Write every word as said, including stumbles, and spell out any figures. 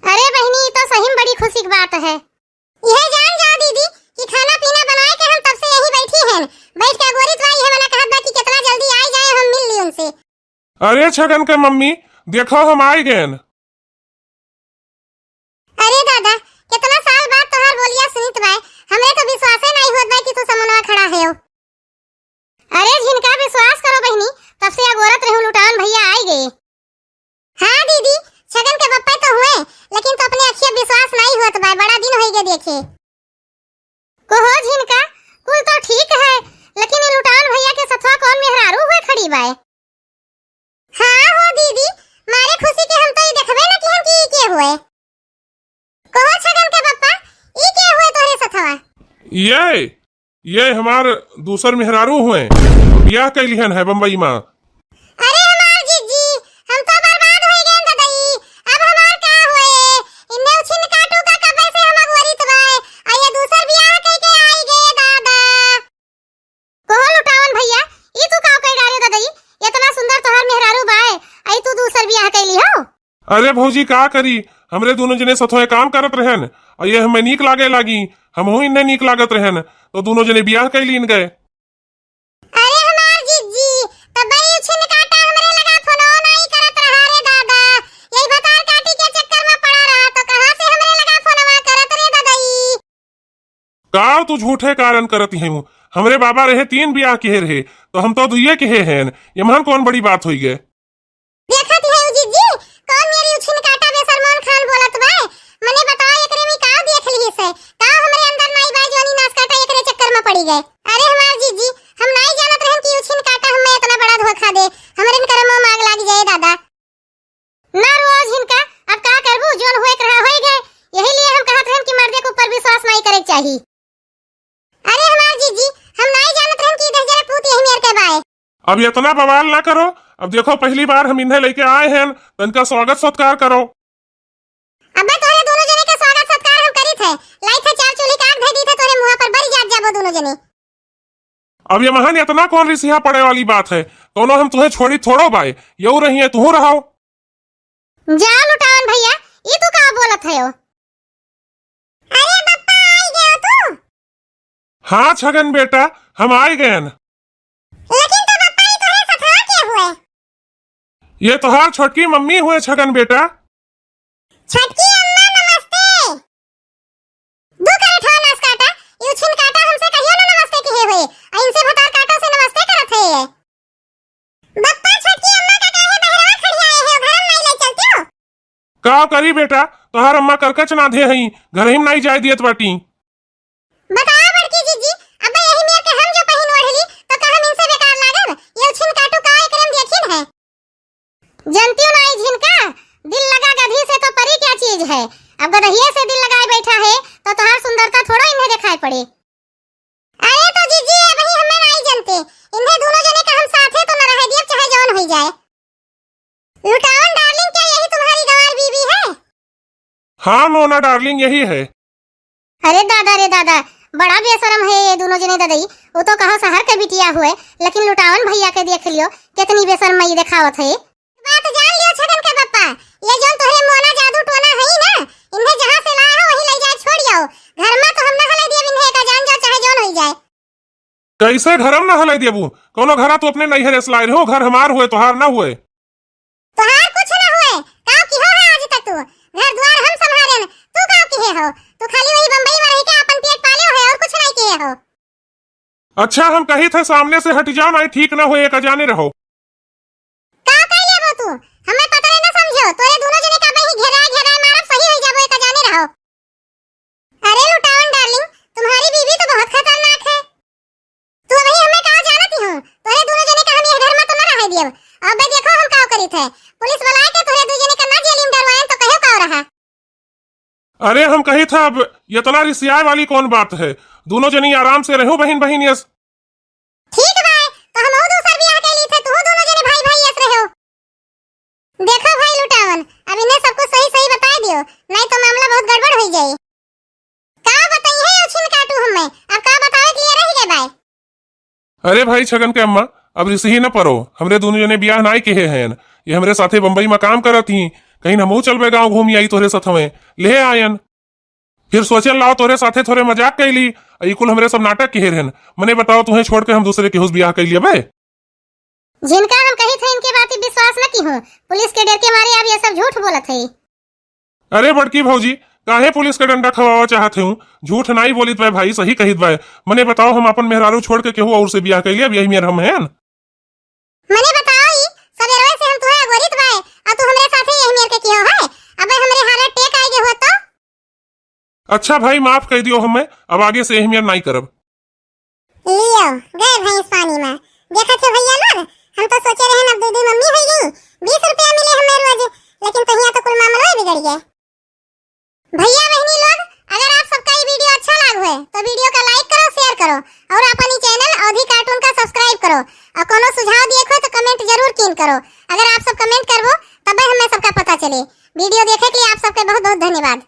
अरे बहिनी, ई तो सही में बड़ी खुशी की बात है। यह जान जाओ दीदी कि खाना पीना बनाए के हम तब से यहीं बैठी हैं, बैठ के अगोरित बा, यह मना कहत बा कि कितना जल्दी आई जाए, हम मिल ली उनसे। अरे छगन के मम्मी, देखो हम आई गएन। अरे दादा, कितना साल बाद तोहार बोलिया सुनित बाय, हमरे तो विश्वासे नाई होत बाय कि तू समनवा खड़ा है। अरे झिनका, विश्वास करो बहिनी, तब से अगोरत रहूं, लुटावन भैया आई गए। हाँ दीदी, छगन के बप्पा तो हुए, लेकिन तो अपने अखिया विश्वास नाई होत बाय, बड़ा दिन होई गए देखे। कहो झिनका, कुल तो ठीक है, लेकिन ई लुटावन भैया के सथवा कौन मेहरारू हुए खड़ी बाय? हाँ हो दीदी, मारे खुशी के हम तो ई देखबे न किहन कि ई के हुए। कहो छगन के बप्पा, ई के हुए तोहरे सथवा? ये, ये हमार दूसर मेहरारू हुए, बियाह कैलिहन है बम्बई मा। अरे हमार जीजी, हम तो बर्बाद हो गए ददई। अब हमार का हुए? इन्ने उछिन काटू का कब्बे से हम अगोरित बाय, आ ये दूसर बियाह कई के आई गए दादा। कहो लुटावन भैया, ई तू का कह डारे ददई? इतना सुंदर तोहार मेहरारू बाय, आई तू दूसर बियाह कैली हो? अरे भौजी, का करी, हमरे दोनों जने सथोए काम करत रहन, और ये हमें नीक लागे लागी, हमहू इन्हें नीक लागत रहन, तो दोनों जने बियाह कैली इन गए। अरे हमार जीजी, तब ई उछिन काटा हमरे लगा फोनो नाई करत रहा रे दादा, यही भतार काटी के चक्कर में पड़ा रहा, तो कहाँ से हमरे लगा फोनवा करत रे ददई? का तू झूठे कारण करत है? हमरे बाबा रहे तीन बियाह किहे रहे, तो हम तो दुइये किहे हैं, यमहन कौन बड़ी बात होई गए? देखत है उ जीजी, कौन मेरी उछिन काटा बेसरमान खान बोलत बा? मने बताओ एकरे में का देख लिहिस है? का हमरे अंदर नाई बा जोनी नास काटा एकरे चक्कर में पड़ी गए? अरे हमार जीजी, हम नाई जानत रहन कि उछिन काटा हमें इतना बड़ा धोखा दे, हमरे करम में आग लाग जाए दादा। ना रो झिनका, अब का करबू, जोन होए के रहा होए गए। यही लिए हम कहत रहन कि मर्दे के ऊपर विश्वास नाई करे के चाही। अरे हमार जीजी, हम नाई जानत रहन कि दहिजरा पूत यही मेर के बाए। अब इतना बवाल ना करो। अब देखो, पहली बार हम इन्हें लेके आए हैं, तो इनका स्वागत सत्कार करो। अब्बे तोहरे दोनों जने के स्वागत सत्कार हम करी थे, लाई थे चार चूल्ही का आग धई दी थे तोहरे मुंह पर, बरी जात जाबो दोनों जने। अब यमहन इतना कौन रिसिया पड़े वाली बात है? कौनो हम तुहे छोड़ी थोड़ो बाय, यऊ रहिए, तुहू रहो। जा लुटावन भैया, ई तू का बोलत है हो? अरे बप्पा, आई गयो तू? हाँ छगन बेटा, हम आई गयन। लेकिन तो बप्पा, ई तोहरे सथवा के हुए? ये तोहार छोटकी मम्मी हुए छगन बेटा। छोटकी अम्मा नमस्ते। दू करे ठो नास काटा, यू छिन काटा हमसे कहियो ना नमस्ते किहे हुए, आ इनसे भतार काटो से नमस्ते करत है ये। बप्पा, छोटकी अम्मा का काहे बहरवा खड़ियाए है, घर में नहीं ले चलती हो? का करी बेटा, तोहार अम्मा करकच नाधे हई, घर ही में नहीं जाए दियत बाटी। बताओ बड़की जीजी, अब यही मेर के हम जो पहिन ओढ़ली, तो का हम इनसे बेकार लागब? ये छिन काटू का एकरे में देखिन है। जनतियो ना आई झिनका, दिल लगा गधी से तो परी क्या चीज है। अब गदहिए से दिल लगाए बैठा है, तो तोहार सुंदरता थोड़ो इन्हें दिखाई पड़े। अरे तो जीजी, ये वही हमें नहीं जनते, इन्हें दोनों जने का हम साथे तो न रह दिए, चाहे जौन हुई जाए। लुटावन डार्लिंग, क्या यही तुम्हारी गंवार बीवी है? हाँ नोना डार्लिंग, यही है। अरे दादा रे दादा, बड़ा बेशरम है ये दोनों जने ददई। वो तो कहो शहर के बिटिया हुए, लेकिन लुटावन भैया के देख लियो, कितनी बेशरमई दिखावत है। बात जान लियो छगन के पप्पा, ये जौन तोहरे मोना जादू टोना है ना, इन्हें जहाँ से लाए हो वहीं ले जाए छोड़ आओ। घर में तो हम ना हले दिए इन्हें का, जान जाओ चाहे जौन हुई जाए। कैसे घरम ना हले देबू? कौनो घरा तू अपने नैहरे से लाए रहो, घर हमार हुए, तोहार ना हुए। तोहार कुछ ना हुए, का किहो है आज तक तू? घर द्वार हम संभारेन, तू का किहे हो? तू खाली वही बम्बई में रह के अपन पेट पाले हो और कुछ नहीं किहे हो। अच्छा, हम कही थे सामने से हट जाओ, नहीं ठीक ना होए, एक जाने रहो। का कह लेबो तू? हमें पता नहीं ना समझो, तोरे दोनों जने का बही घेरा घेरा मारब, सही हो जाबो, एक जाने रहो। अरे लुटावन डार्लिंग, तुम्हारी बीवी तो बहुत खतरनाक है। तू अभी हमें का जानती हो? तोरे दोनों जने का हम ये घर में तो ना रह दियो। अब बे देखो हम का करी थे। पुलिस बुलाए के तोरे दो जने का ना जेल में डरवाएं तो कहो का रहा। अरे हम कही था, अब इतना रिसियाए वाली कौन बात है? दोनों जनी आराम से रहो बहिन बहिन यस। ठीक बा, तो हम दूसर बियाह के ली थे, तू दोनों जने भाई भाई यस रहो। देखो भाई लुटावन, अब इन्हें सब कुछ सही सही बताए दियो, नहीं तो मामला बहुत गड़बड़ हो जाए। का बताई है उछिन काटू हमें, अब का बतावे के लिए रह गए बाय। अरे भाई छगन के अम्मा, अब रिसही न परो, हमरे दोनों जने बियाह नाई किहे हैं, ये हमरे साथे बम्बई में काम करत ही, कहिन हमहू चलबे गाँव घूम आई तोहरे साथवे, लेहे आयन। फिर सोचेन लाओ तोहरे साथे थोरे मजाक कइली, आ ई कुल हमरे सब नाटक किहे रहेन। मने बताओ तुहें छोड़ के हम दूसरे केहू से बियाह कइली अबे? जिनका हम कहित है इनके बात विश्वास न किहू, पुलिस के डर के मारे अब ये सब झूठ बोलत है। अरे बड़की भौजी, काहे पुलिस के डंडा खवावा चाहत हूँ? झूठ नाई बोलित बाय भाई, सही कहित बाय। मने बताओ हम अपन मेहरारू छोड़ के केहू और से बियाह कइली, अब यही मेर हम हैं। मने बताओ ई, सबेरवे से हम तुहे अगोरित बाय, आ तू हमरे साथे यही मेर के किहो है? अबे हमरे हारे टेक आइ गे हो तो? अच्छा भाई, माफ कइ दियो हमें, अब आगे से यही मेर नाई करब। लियो, गए भैंस पानी में। देखत हो भैया लोग, हम तो सोचे रहेन अब दीदी मम्मी होइ गई, बीस रुपया मिले हमें रोज, लेकिन तहिया तो कुल मामला ही बिगड़ गए। भैया बहनी लोग, अगर आप सबका ये वीडियो अच्छा लाग होए तो वीडियो का like करो, share करो और अपन ई channel अवधी cartoon का subscribe करो और कोनो सुझाव दिए होए तो comment जरूर कीन करो। अगर आप सब comment करबो तबे हमें सबका पता चले। वीडियो देखे के लिए आप सबके बहुत बहुत धन्यवाद।